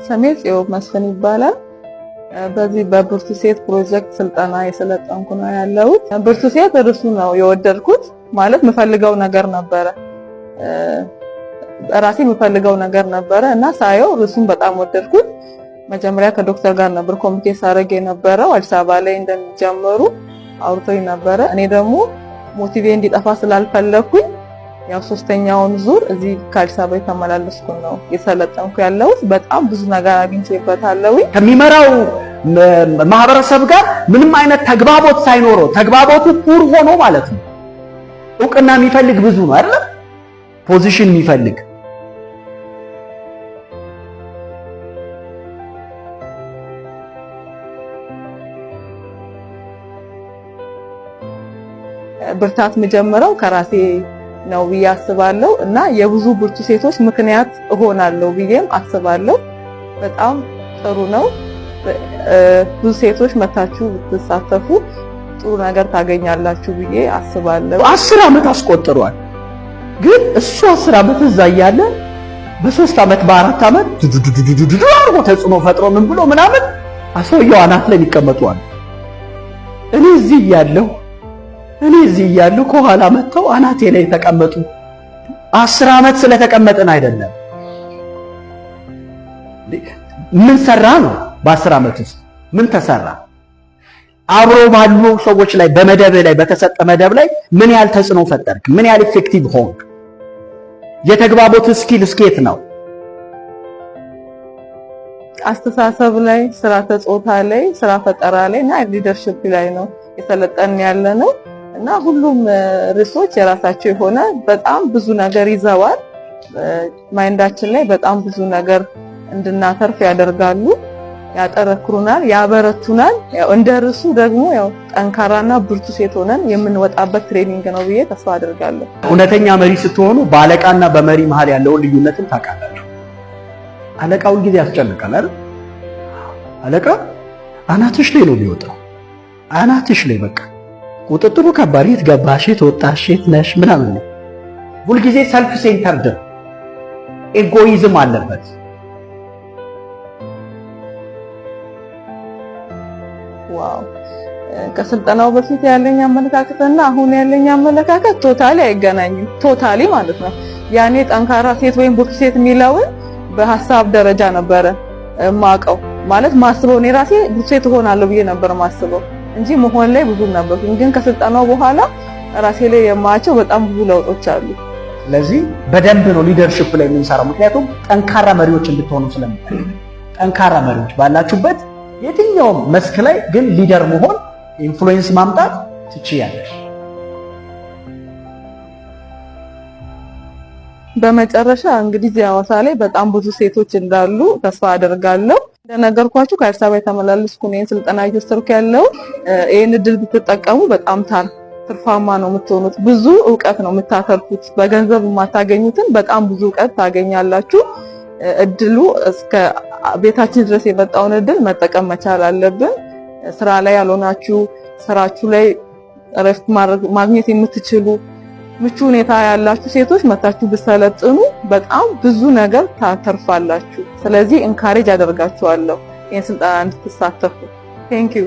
ስሜ ጽዮን መስፍን ይባላል። በዚህ በብርቱ ሴት ፕሮጀክት ስልጠና የሰለጠንኩ ነው ያለሁት። ብርቱ ሴት እርሱ ነው የወደድኩት። ማለት የምፈልገው ነገር ነበረ፣ ራሴ የምፈልገው ነገር ነበረ እና ሳየው ርዕሱን በጣም ወደድኩት። መጀመሪያ ከዶክተር ጋር ነበር communicate ሳደርግ የነበረው። አዲስ አበባ ላይ እንደሚጀምሩ አውርቶኝ ነበረ። እኔ ደግሞ motive ኤ እንዲጠፋ ስላልፈለኩኝ ያው ሶስተኛውን ዙር እዚህ ከአዲስ አበባ የተመላለስኩ ነው የሰለጠንኩ ያለሁት። በጣም ብዙ ነገር አግኝቼበታለሁ። ከሚመራው ማህበረሰብ ጋር ምንም አይነት ተግባቦት ሳይኖረው፣ ተግባቦቱ poor ሆኖ ማለት ነው። እውቅና የሚፈልግ ብዙ ነው አይደል? Position የሚፈልግ። ብርታት የምጀምረው ከራሴ ነው ብዬ አስባለሁ እና የብዙ ብርቱ ሴቶች ምክንያት እሆናለሁ ብዬም አስባለሁ። በጣም ጥሩ ነው። ብዙ ሴቶች መታችሁ ብትሳተፉ ጥሩ ነገር ታገኛላችሁ ብዬ አስባለሁ። 10 ዓመት አስቆጥሯል። ግን እሱ 10 ዓመት እዛ እያለ በ3 ዓመት፣ በ4 ዓመት ዱዱዱዱዱ አድርጎ ተጽዕኖ ፈጥሮ ምን ብሎ ምናምን ሰውየው አናት ላይ ይቀመጧል። እኔ እዚህ እያለሁ ከኋላ መጥተው አናቴ ላይ ተቀመጡ። 10 ዓመት ስለተቀመጥን አይደለም። ምን ሰራ ነው? በ10 ዓመት ውስጥ ምን ተሰራ? አብሮ ባሉ ሰዎች ላይ፣ በመደብህ ላይ፣ በተሰጠ መደብ ላይ ምን ያህል ተጽዕኖ ፈጠርክ? ምን ያህል effective ሆንክ? የተግባቦት skill እስከየት ነው? አስተሳሰብ ላይ፣ ስርዓተ ጾታ ላይ፣ ስራ ፈጠራ ላይ እና leadership ላይ ነው የሰለጠን ያለ ነው እና ሁሉም ርዕሶች የራሳቸው የሆነ በጣም ብዙ ነገር ይዘዋል። Mind ኣችን ላይ በጣም ብዙ ነገር እንድናተርፍ ያደርጋሉ፣ ያጠነክሩናል፣ ያበረቱናል። ያው እንደ ርዕሱ ደግሞ ያው ጠንካራና ብርቱ ሴት ሆነን የምንወጣበት training ነው ብዬ ተስፋ አድርጋለሁ። እውነተኛ መሪ ስትሆኑ በአለቃና በመሪ መሃል ያለውን ልዩነትን ታውቃላችሁ። አለቃ ሁልጊዜ ያስጨንቃል አይደል? አለቃ አናትሽ ላይ ነው የሚወጣው። አናትሽ ላይ በቃ ቁጥጥሩ ከባድ፣ የት ገባሽ፣ የት ወጣሽ፣ የት ነሽ ምናምን ነው። ሁልጊዜ self centered፣ egoism አለበት። Wow፣ ከስልጠናው በፊት ያለኝ አመለካከትና አሁን ያለኝ አመለካከት totally አይገናኝም። Totally ማለት ነው። ያኔ ጠንካራ ሴት ወይም ብርቱ ሴት የሚለውን በሀሳብ ደረጃ ነበረ ማቀው፣ ማለት ማስበው። እኔ ራሴ ብርቱ ሴት እሆናለሁ ብዬ ነበር ማስበው እንጂ መሆን ላይ ብዙ ነበርኩኝ። ግን ከስልጠናው በኋላ ራሴ ላይ የማያቸው በጣም ብዙ ለውጦች አሉ። ስለዚህ በደንብ ነው leadership ላይ የምንሰራው። ምክንያቱም ጠንካራ መሪዎች እንድትሆኑ ስለምፈልግ፣ ጠንካራ መሪዎች ባላችሁበት የትኛውም መስክ ላይ ግን leader መሆን፣ influence ማምጣት ትችያለሽ። በመጨረሻ እንግዲህ እዚህ ሐዋሳ ላይ በጣም ብዙ ሴቶች እንዳሉ ተስፋ አደርጋለሁ። እንደነገርኳችሁ ከአዲስ አበባ የተመላለስኩ ነው ይሄን ስልጠና እየወሰድኩ ያለው። ይሄን እድል ብትጠቀሙ በጣም ትርፋማ ነው የምትሆኑት። ብዙ እውቀት ነው የምታተርፉት። በገንዘብ የማታገኙትን በጣም ብዙ እውቀት ታገኛላችሁ። እድሉ እስከ ቤታችን ድረስ የመጣውን እድል መጠቀም መቻል አለብን። ስራ ላይ ያልሆናችሁ፣ ስራችሁ ላይ እረፍት ማግኘት የምትችሉ፣ ምቹ ሁኔታ ያላችሁ ሴቶች መታችሁ ብትሰለጥኑ በጣም ብዙ ነገር ታተርፋላችሁ። ስለዚህ encourage አደርጋችኋለሁ ይህን ስልጠና እንድትሳተፉ። Thank you.